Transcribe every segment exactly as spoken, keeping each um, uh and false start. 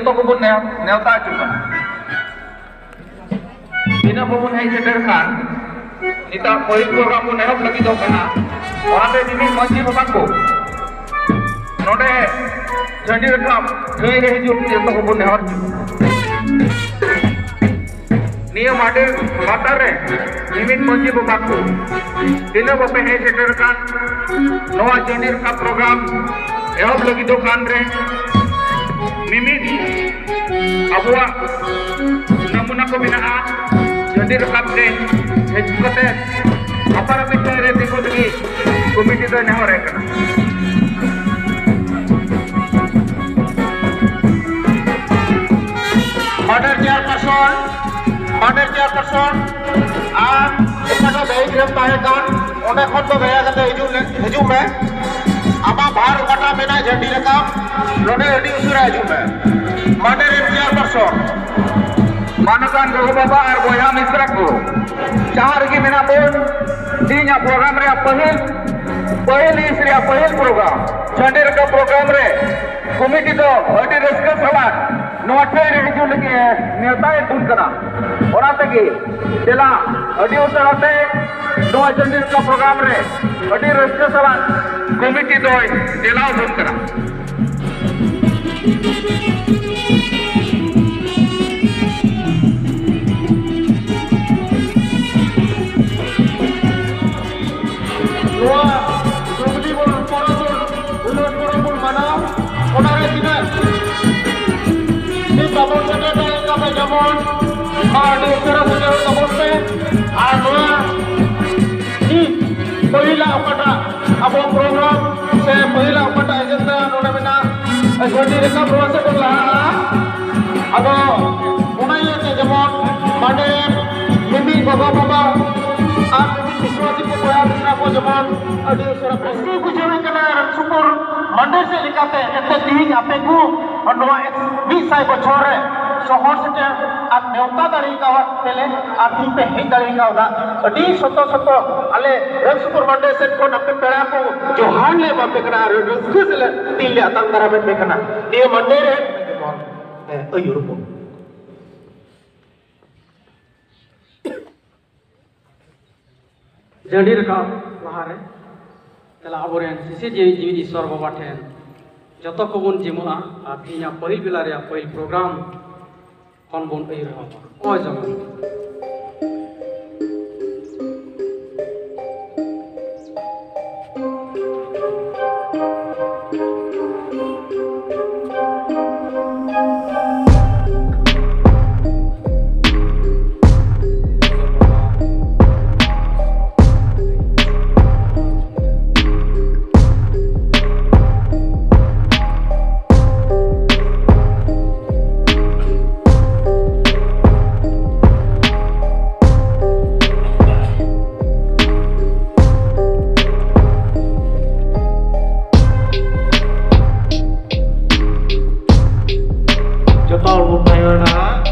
ᱡᱚᱛᱚ ᱠᱚᱵᱚᱱ ᱱᱮᱣ-, ᱱᱮᱣᱛᱟ ᱦᱚᱪᱚ ᱠᱟᱱᱟ᱾ ᱛᱤᱱᱟᱹᱜ ᱵᱟᱵᱚᱱ ᱦᱮᱡ ᱥᱮᱴᱮᱨ ᱠᱷᱟᱱ, ᱱᱤᱛᱚᱜ ᱯᱟᱹᱦᱤᱞ ᱯᱨᱳᱜᱨᱟᱢ ᱵᱚᱱ ᱮᱦᱚᱵ ᱞᱟᱹᱜᱤᱫᱚᱜ ᱠᱟᱱᱟ᱾ ᱚᱱᱟᱛᱮ ᱡᱩᱫᱤ ᱢᱟᱹᱡᱷᱤ ᱵᱟᱵᱟ ᱠᱚ ᱱᱚᱰᱮ ᱡᱷᱟᱹᱱᱰᱤ ᱨᱟᱠᱟᱵ ᱴᱷᱟᱹᱭ ᱨᱮ ᱦᱤᱡᱩᱜ, ᱡᱚᱛᱚ ᱠᱚᱵᱚᱱ ᱱᱮᱦᱚᱨ ᱦᱚᱪᱚ ᱠᱚᱣᱟ᱾ ᱱᱤᱭᱟᱹ ᱢᱟᱹᱰᱤ ᱞᱟᱛᱟᱨ ᱨᱮ ᱢᱤᱢᱤᱫ ᱢᱟᱹᱡᱷᱤ ᱵᱟᱵᱟ ᱠᱚ, ᱛᱤᱱᱟᱹᱜ ᱵᱟᱯᱮ ᱦᱮᱡ ᱥᱮᱴᱮᱨ ᱟᱠᱟᱱ, ᱱᱚᱣᱟ ᱡᱷᱟᱹᱱᱰᱤ ᱨᱟᱠᱟᱵ ᱯᱨᱳᱜᱨᱟᱢ ᱮᱦᱚᱵ ᱞᱟᱹᱜᱤᱫᱚᱜ ᱠᱟᱱ ᱨᱮ, ᱢᱤᱢᱤᱫ ᱟᱵᱚᱣᱟᱜ ᱱᱟᱢᱩᱱᱟ ᱠᱚ ᱢᱮᱱᱟᱜᱼᱟ᱾ ᱡᱷᱟᱹᱱᱰᱤ ᱨᱟᱠᱟᱵ ᱨᱮ ᱦᱤᱡᱩᱜ ᱠᱟᱛᱮ ᱟᱯᱟᱱ ᱟᱹᱯᱤᱱ ᱴᱷᱮᱱ ᱨᱮ ᱛᱤᱸᱜᱩ ᱞᱟᱹᱜᱤᱫ ᱠᱚᱢᱤᱴᱤ ᱫᱚᱭ ᱱᱮᱦᱚᱨ ᱮ ᱠᱟᱱᱟ᱾ ᱢᱟᱰᱮᱨ ᱪᱮᱭᱟᱨᱯᱟᱨᱥᱚᱱ, ᱢᱟᱰᱮᱨ ᱪᱮᱭᱟᱨᱯᱟᱨᱥᱚᱱ, ᱟᱢ ᱚᱠᱟᱴᱟᱜ ᱫᱟᱭᱤᱛ ᱨᱮᱢ ᱛᱟᱦᱮᱸ ᱠᱟᱱ, ᱚᱸᱰᱮ ᱠᱷᱚᱱ ᱫᱚ ᱫᱟᱭᱟ ᱠᱟᱛᱮ ᱦᱤᱡᱩᱜ ᱞᱮ, ᱦᱤᱡᱩᱜ ᱢᱮ᱾ ᱟᱢᱟᱜ ᱵᱷᱟᱨ ᱚᱠᱟᱴᱟᱜ ᱢᱮᱱᱟᱜᱼᱟ ᱡᱷᱟᱹᱱᱰᱤ ᱨᱟᱠᱟᱵ, ᱱᱚᱰᱮ ᱟᱹᱰᱤ ᱩᱥᱟᱹᱨᱟ ᱦᱤᱡᱩᱜ ᱢᱮ᱾ ᱢᱟᱰᱮᱨ ᱨᱮᱱ ᱪᱮᱭᱟᱨᱯᱟᱨᱥᱚᱱ, ᱢᱟᱱᱚᱛᱟᱱ ᱜᱚᱜᱚ ᱵᱟᱵᱟ ᱟᱨ ᱵᱚᱭᱦᱟ ᱢᱤᱥᱨᱟ ᱠᱚ, ᱡᱟᱦᱟᱸ ᱨᱮᱜᱮ ᱢᱮᱱᱟᱜ ᱵᱚᱱ, ᱛᱮᱦᱮᱧᱟᱜ ᱯᱨᱳᱜᱨᱟᱢ ᱨᱮᱭᱟᱜ ᱯᱟᱹᱦᱤᱞ, ᱯᱟᱹᱦᱤᱞ ᱦᱤᱸᱥ ᱨᱮᱭᱟᱜ ᱯᱟᱹᱦᱤᱞ ᱯᱨᱳᱜᱨᱟᱢ, ᱡᱷᱟᱹᱱᱰᱤ ᱨᱟᱠᱟᱵ ᱯᱨᱳᱜᱨᱟᱢ ᱨᱮ ᱠᱚᱢᱤᱴᱤ ᱫᱚ ᱟᱹᱰᱤ ᱨᱟᱹᱥᱠᱟᱹ ᱥᱟᱞᱟᱜ ᱱᱚᱣᱟ ᱴᱷᱟᱹᱭ ᱨᱮ ᱦᱤᱡᱩᱜ ᱞᱟᱹᱜᱤᱫ ᱮ ᱱᱮᱣᱛᱟᱭᱮᱫ ᱵᱚᱱ ᱠᱟᱱᱟ᱾ ᱚᱱᱟ ᱛᱮᱜᱮ ᱫᱮᱞᱟ, ᱟᱹᱰᱤ ᱩᱥᱟᱹᱨᱟ ᱛᱮ ᱱᱚᱣᱟ ᱡᱷᱟᱹᱱᱰᱤ ᱨᱟᱠᱟᱵ ᱯᱨᱳᱜᱨᱟᱢ ᱨᱮ ᱟᱹᱰᱤ ᱨᱟᱹᱥᱠᱟᱹ ᱥᱟᱞᱟᱜ ᱠᱚᱢᱤᱴᱤ ᱫᱚᱭ ᱫᱮᱞᱟ ᱟᱵᱚᱱ ᱠᱟᱱᱟ᱾ ᱱᱚᱣᱟ ᱡᱩᱵᱽᱞᱤ ᱵᱚᱱ ᱯᱚᱨᱚᱵᱽ ᱵᱚᱱ, ᱩᱞᱟᱹᱥ ᱯᱚᱨᱚᱵᱽ ᱵᱚᱱ ᱢᱟᱱᱟᱣ, ᱚᱱᱟ ᱨᱮ ᱛᱤᱱᱟᱹᱜ ᱱᱤᱛ ᱵᱟᱵᱚᱱ ᱥᱮᱴᱮᱨ ᱫᱟᱲᱮ ᱠᱟᱣᱫᱟ, ᱡᱮᱢᱚᱱ ᱢᱟ ᱟᱹᱰᱤ ᱩᱥᱟᱹᱨᱟ ᱥᱮᱴᱮᱨᱚᱜ ᱛᱟᱵᱚᱱ ᱯᱮ᱾ ᱟᱨ ᱱᱚᱣᱟ ᱱᱤᱛ ᱯᱟᱹᱦᱤᱞᱟᱜ ᱚᱠᱟᱴᱟᱜ ᱟᱵᱚ ᱯᱨᱳᱜᱨᱟᱢ ᱥᱮ ᱯᱟᱹᱦᱤᱞᱟᱜ ᱚᱠᱟᱴᱟᱜ ᱮᱡᱮᱱᱰᱟ ᱱᱚᱰᱮ ᱢᱮᱱᱟᱜᱼᱟ, ᱡᱷᱟᱹᱱᱰᱤ ᱨᱟᱠᱟᱵ ᱱᱚᱣᱟ ᱥᱮᱫ ᱵᱚᱱ ᱞᱟᱦᱟᱜᱼᱟ᱾ ᱟᱫᱚ ᱚᱱᱟ ᱤᱭᱟᱹᱛᱮ ᱡᱮᱢᱚᱱ ᱢᱟᱰᱮᱨ ᱢᱤᱢᱤᱫ ᱜᱚᱜᱚ ᱵᱟᱵᱟ ᱟᱨ ᱢᱤᱢᱤᱫ ᱵᱤᱥᱣᱟᱥᱤ ᱠᱚ ᱵᱚᱭᱦᱟ ᱢᱤᱥᱨᱟ ᱠᱚ ᱡᱮᱢᱚᱱ ᱟᱹᱰᱤ ᱩᱥᱟᱹᱨᱟ ᱠᱩᱥᱤ ᱵᱩᱡᱷᱟᱹᱣ ᱠᱟᱱᱟ ᱥᱩᱯᱩᱨ ᱢᱟᱰᱮᱨ ᱥᱮᱫ ᱞᱮᱠᱟᱛᱮ, ᱮᱱᱛᱮ ᱛᱤᱦᱤᱧ ᱟᱯᱮ ᱠᱚ ᱱᱚᱣᱟ ᱢᱤᱫ ᱥᱟᱭ ᱵᱚᱪᱷᱚᱨ ᱨᱮ ᱥᱚᱦᱚᱨ ᱥᱮᱴᱮᱨ ᱟᱨ ᱱᱮᱣᱛᱟ ᱫᱟᱲᱮ ᱠᱟᱣᱟᱫ ᱯᱮᱞᱮ ᱟᱨ ᱛᱤᱦᱤᱧ ᱯᱮ ᱦᱮᱡ ᱫᱟᱲᱮ ᱠᱟᱣᱫᱟ᱾ ᱟᱹᱰᱤ ᱥᱚᱛᱚ ᱥᱚᱛᱚ ᱟᱞᱮ ᱨᱟᱡᱽ ᱥᱩᱯᱩᱨ ᱢᱟᱰᱮᱨ ᱥᱮᱫ ᱠᱷᱚᱱ ᱟᱯᱮ ᱯᱮᱲᱟ ᱠᱚ ᱡᱚᱦᱟᱨ ᱞᱮ ᱮᱢᱟ ᱯᱮ ᱠᱟᱱᱟ ᱟᱨ ᱨᱟᱹᱥᱠᱟᱹ ᱥᱮᱞᱮᱫ ᱛᱤ ᱞᱮ ᱟᱛᱟᱝ ᱫᱟᱨᱟᱢᱮᱫ ᱯᱮ ᱠᱟᱱᱟ᱾ ᱱᱤᱭᱟᱹ ᱢᱟᱰᱮᱨ ᱨᱮ ᱟᱹᱭᱩᱨ ᱵᱚᱱ᱾ ᱡᱟᱹᱰᱤ ᱨᱟᱠᱟᱵ ᱞᱟᱦᱟᱨᱮ ᱛᱮᱞᱟ ᱟᱵᱚᱨᱮᱱ ᱥᱤᱥᱤᱨ ᱡᱤᱣᱤ ᱡᱤᱣᱤ ᱤᱥᱥᱚᱨ ᱵᱟᱵᱟ ᱴᱷᱮᱱ ᱡᱚᱛᱚ ᱠᱚᱵᱚᱱ ᱡᱤᱢᱟᱹᱜᱼᱟ ᱟᱨ ᱛᱮᱦᱮᱧᱟᱜ ᱯᱟᱹᱦᱤᱞ ᱵᱮᱞᱟ ᱨᱮᱭᱟᱜ ᱯᱟᱹᱦᱤᱞ ᱯᱨᱳᱜᱨᱟᱢ ᱠᱷᱚᱱ ᱵᱚᱱ ᱟᱹᱭᱩᱨ ᱮᱦᱚᱵᱟ᱾ ᱦᱳᱭ ᱡᱚᱝ᱾ ᱡᱚᱛᱚ ᱦᱚᱲ ᱵᱚᱱ ᱛᱟᱦᱮᱸ ᱞᱮᱱᱟ᱾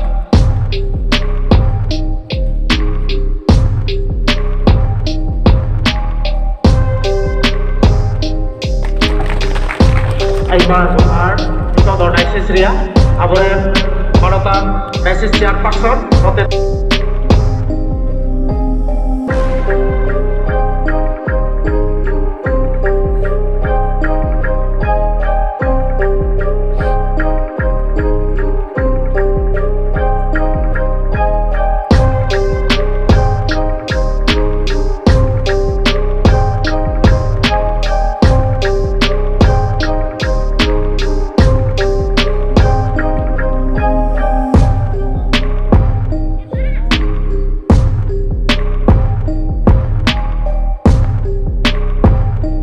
ᱟᱭᱢᱟ ᱡᱚᱦᱟᱨ᱾ ᱱᱤᱛᱚᱜ ᱫᱚ ᱰᱟᱭᱥᱤᱥ ᱨᱮᱭᱟᱜ ᱟᱵᱚᱨᱮᱱ ᱢᱟᱱᱚᱛᱟᱱ ᱰᱟᱭᱥᱤᱥ ᱪᱮᱭᱟᱨᱯᱟᱨᱥᱚᱱ ᱱᱚᱛᱮ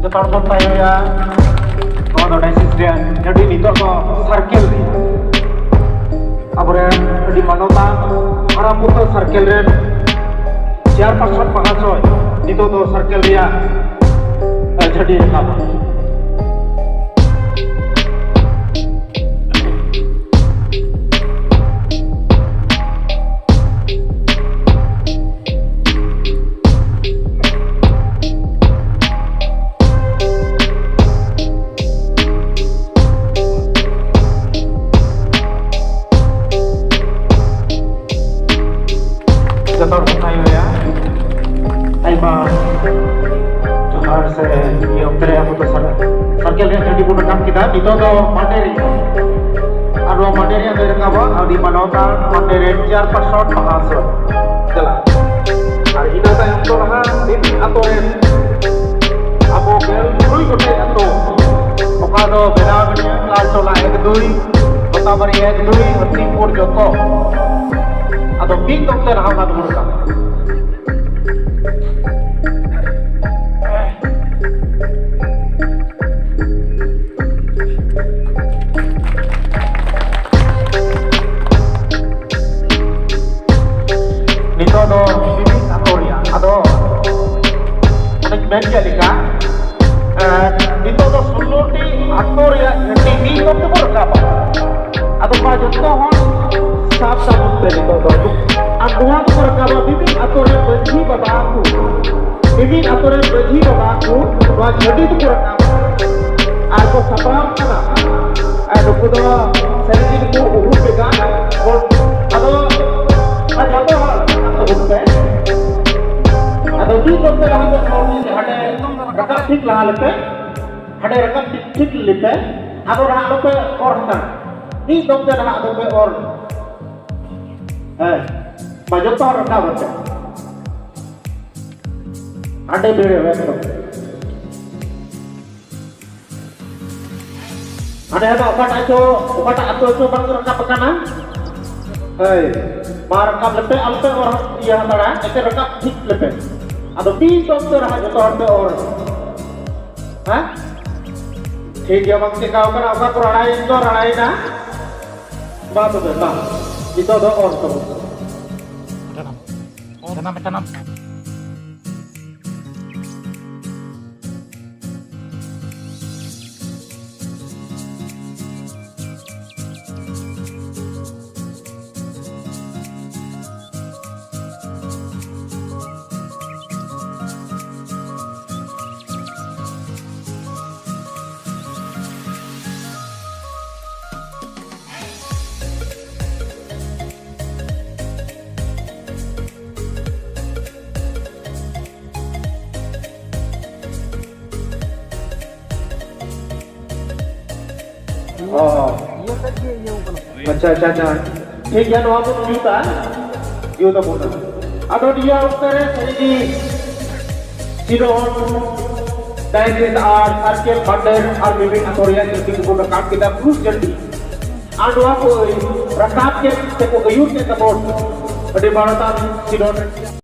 ᱡᱚᱛᱚ ᱦᱚᱲ ᱵᱚᱱ ᱛᱟᱦᱮᱸᱭᱟ᱾ ᱱᱚᱣᱟ ᱫᱚ ᱰᱟᱭᱥᱤᱥ ᱨᱮᱭᱟᱜ ᱟᱹᱰᱤ ᱱᱤᱛᱚᱜ ᱫᱚ ᱥᱟᱨᱠᱮᱞ ᱨᱮᱭᱟᱜ ᱟᱵᱚᱨᱮᱱ ᱟᱹᱰᱤ ᱢᱟᱱᱚᱛᱟᱱ ᱦᱟᱨᱟᱯᱩᱛᱟᱹ ᱥᱟᱨᱠᱮᱞ ᱨᱮᱱ ᱪᱮᱭᱟᱨᱯᱟᱨᱥᱚᱱ ᱢᱟᱦᱟᱥᱚᱭ ᱱᱤᱛᱚᱜ ᱫᱚ ᱥᱟᱨᱠᱮᱞ ᱨᱮᱭᱟᱜ ᱡᱷᱟᱹᱰᱤ ᱨᱟᱠᱟᱵᱟ᱾ ᱥᱚᱨ ᱠᱚ ᱛᱟᱦᱮᱸ ᱦᱩᱭᱟ᱾ ᱟᱭᱢᱟ ᱡᱚᱦᱟᱨ ᱥᱮ ᱱᱤᱭᱟᱹ ᱚᱠᱛᱮ ᱨᱮ ᱟᱵᱚ ᱫᱚ ᱥᱟᱨ-, circle ᱨᱮᱭᱟᱜ ᱪᱟᱹᱴᱤ ᱵᱚᱱ ᱨᱟᱠᱟᱵ ᱠᱮᱫᱟ᱾ ᱱᱤᱛᱚᱜ ᱫᱚ ᱢᱟᱰᱮ ᱨᱮᱭᱟᱜ, ᱟᱨ ᱱᱚᱣᱟ ᱢᱟᱰᱮ ᱨᱮᱭᱟᱜ ᱫᱚᱭ ᱨᱟᱠᱟᱵᱟ ᱟᱹᱰᱤ ᱢᱟᱱᱚᱛᱟᱱ ᱢᱟᱰᱮ ᱨᱮᱱ chairperson ᱢᱟᱦᱟᱥᱚᱭ᱾ ᱪᱟᱞᱟᱜ᱾ ᱟᱨ ᱤᱱᱟᱹ ᱛᱟᱭᱚᱢ ᱫᱚ ᱱᱟᱦᱟᱜ ᱢᱤᱢᱤᱫ ᱟᱛᱳ ᱨᱮᱱ ᱟᱵᱚ ᱜᱮᱞ ᱛᱩᱨᱩᱭ ᱜᱚᱴᱮᱡ ᱟᱛᱳ, ᱚᱠᱟ ᱫᱚ ᱵᱮᱱᱟᱣ ᱢᱮᱱᱟᱜᱼᱟ, ᱞᱟᱞᱴᱚᱞᱟ ᱮᱠ ᱫᱩᱭ, ᱜᱳᱫᱟᱵᱟᱨᱤ ᱮᱠ ᱫᱩᱭ, ᱦᱟᱹᱛᱤᱯᱩᱨ ᱡᱚᱛᱚ᱾ ᱟᱫᱚ ᱢᱤᱫ ᱚᱠᱛᱮ ᱱᱟᱦᱟᱜ ᱚᱱᱟ ᱫᱚᱵᱚᱱ ᱨᱟᱠᱟᱵᱟ᱾ ᱱᱤᱛᱚᱜ ᱫᱚ ᱢᱤᱢᱤᱫ ᱟᱛᱳ ᱨᱮᱭᱟᱜ, ᱟᱫᱚ ᱚᱱᱮᱧ ᱢᱮᱱ ᱠᱮᱫ ᱞᱮᱠᱟ, ᱮᱸ, ᱱᱤᱛᱚᱜ ᱫᱚ ᱥᱳᱞᱳ ᱴᱤ ᱟᱛᱳ ᱨᱮᱭᱟᱜ ᱡᱷᱟᱹᱴᱤ ᱢᱤᱫ ᱚᱠᱛᱮ ᱵᱚᱱ ᱨᱟᱠᱟᱵᱟ᱾ ᱟᱫᱚ ᱢᱟ ᱡᱚᱛᱚ ᱦᱚᱲ ᱥᱟᱵ ᱛᱟᱵᱚᱱ ᱯᱮ ᱱᱤᱛᱚᱜ ᱫᱚ᱾ ᱟᱨ ᱱᱚᱣᱟ ᱫᱚᱠᱚ ᱨᱟᱠᱟᱵᱟ ᱢᱤᱢᱤᱫ ᱟᱛᱳ ᱨᱮᱱ ᱢᱟᱹᱡᱷᱤ ᱵᱟᱵᱟ ᱠᱚ, ᱢᱤᱢᱤᱫ ᱟᱛᱳ ᱨᱮᱱ ᱢᱟᱹᱡᱷᱤ ᱵᱟᱵᱟ ᱠᱚ ᱱᱚᱣᱟ ᱡᱷᱟᱹᱴᱤ ᱫᱚᱠᱚ ᱨᱟᱠᱟᱵᱟ ᱟᱨ ᱠᱚ ᱥᱟᱯᱲᱟᱣ ᱠᱟᱱᱟ᱾ ᱟᱨ ᱱᱩᱠᱩ ᱫᱚ ᱥᱟᱹᱨᱤ ᱜᱮ ᱱᱩᱠᱩ ᱩᱦᱩ ᱵᱮᱜᱟᱱ ᱦᱚᱲ᱾ ᱟᱫᱚ ᱟᱨ ᱡᱚᱛᱚ ᱦᱚᱲ ᱨᱟᱠᱟᱵ ᱛᱟᱵᱚᱱ ᱯᱮ᱾ ᱟᱫᱚ ᱢᱤᱫ ᱚᱠᱛᱮ ᱞᱟᱦᱟ ᱫᱚ ᱦᱚᱲ ᱡᱩᱫᱤ ᱦᱟᱸᱰᱮ ᱨᱟᱠᱟᱵ ᱴᱷᱤᱠ ᱞᱟᱦᱟ ᱞᱮᱯᱮ, ᱦᱟᱸᱰᱮ ᱨᱟᱠᱟᱵ ᱴᱷᱤᱠ, ᱴᱷᱤᱠ ᱞᱮᱯᱮ᱾ ᱟᱫᱚ ᱱᱟᱦᱟᱜ ᱟᱞᱚᱯᱮ ᱚᱨ ᱦᱟᱛᱟᱲᱟ, ᱢᱤᱫ ᱫᱚᱢ ᱛᱮ ᱱᱟᱦᱟᱜ ᱟᱫᱚ ᱯᱮ ᱚᱨ᱾ ᱦᱮᱸ, ᱢᱟ ᱡᱚᱛᱚ ᱦᱚᱲ ᱨᱟᱠᱟᱵ ᱟᱛᱮ᱾ ᱦᱟᱸᱰᱮ ᱵᱷᱤᱲ ᱮᱠᱫᱚᱢ᱾ ᱦᱟᱸᱰᱮ ᱦᱟᱸᱰᱮ ᱚᱠᱟᱴᱟᱜ ᱪᱚ, ᱚᱠᱟᱴᱟᱜ ᱟᱛᱳ ᱪᱚ ᱵᱟᱝ ᱨᱟᱠᱟᱵ ᱟᱠᱟᱱᱟ᱾ ᱦᱳᱭ, ᱢᱟ ᱨᱟᱠᱟᱵ ᱞᱮᱯᱮ, ᱟᱞᱚᱯᱮ ᱚᱨ ᱤᱭᱟᱹ ᱦᱟᱛᱟᱲᱟ, ᱮᱱᱛᱮ ᱨᱟᱠᱟᱵ ᱴᱷᱤᱠ ᱞᱮᱯᱮ᱾ ᱟᱫᱚ ᱢᱤᱫ ᱫᱚᱢ ᱛᱮ ᱨᱟᱦᱟ ᱡᱚᱛᱚ ᱦᱚᱲ ᱯᱮ ᱚᱨ᱾ ᱦᱮᱸ? ᱴᱷᱤᱠ ᱜᱮᱭᱟ, ᱵᱟᱝ ᱪᱮᱠᱟᱣ ᱠᱟᱱᱟ, ᱚᱠᱟ ᱠᱚ ᱨᱟᱲᱟᱭᱮᱱ ᱫᱚ ᱨᱟᱲᱟᱭᱮᱱᱟ᱾ ᱢᱟ ᱛᱚᱵᱮ, ᱢᱟ᱾ ᱱᱤᱛᱚᱜ ᱫᱚ ᱚᱨ ᱛᱟᱵᱚᱱ᱾ ᱡᱟᱱᱟᱢ, ᱡᱟᱱᱟᱢ᱾ ᱟᱪᱪᱷᱟ, ᱟᱪᱪᱷᱟ, ᱟᱪᱪᱷᱟ᱾ ᱴᱷᱤᱠ ᱜᱮᱭᱟ, ᱱᱚᱣᱟ ᱵᱚᱱ ᱡᱩᱛᱟ, ᱡᱩᱛ ᱟᱵᱚᱱ᱾ ᱟᱫᱚ ᱱᱤᱭᱟᱹ ᱚᱠᱛᱚ ᱨᱮ ᱥᱟᱹᱨᱤ ᱜᱮ ᱥᱤᱨᱚᱱ ᱰᱟᱭᱨᱮᱠᱴ ᱟᱨ ᱥᱟᱨᱠᱮᱞ ᱵᱟᱱᱰᱟᱨ ᱟᱨ ᱢᱤᱢᱤᱫ ᱟᱛᱳ ᱨᱮᱭᱟᱜ ᱡᱟᱹᱨᱰᱤ ᱠᱚᱵᱚᱱ ᱨᱟᱠᱟᱵ ᱠᱮᱫᱟ, ᱠᱨᱩᱥ ᱡᱟᱹᱨᱰᱤ᱾ ᱟᱨ ᱱᱚᱣᱟ ᱠᱚ ᱨᱟᱠᱟᱵ ᱠᱮᱫ ᱥᱮ ᱠᱚ ᱟᱹᱭᱩᱨ ᱠᱮᱫ ᱛᱟᱵᱚᱱ ᱟᱹᱰᱤ ᱢᱟᱱᱚᱛᱟᱱ ᱥᱤᱨᱚᱱ ᱨᱮ᱾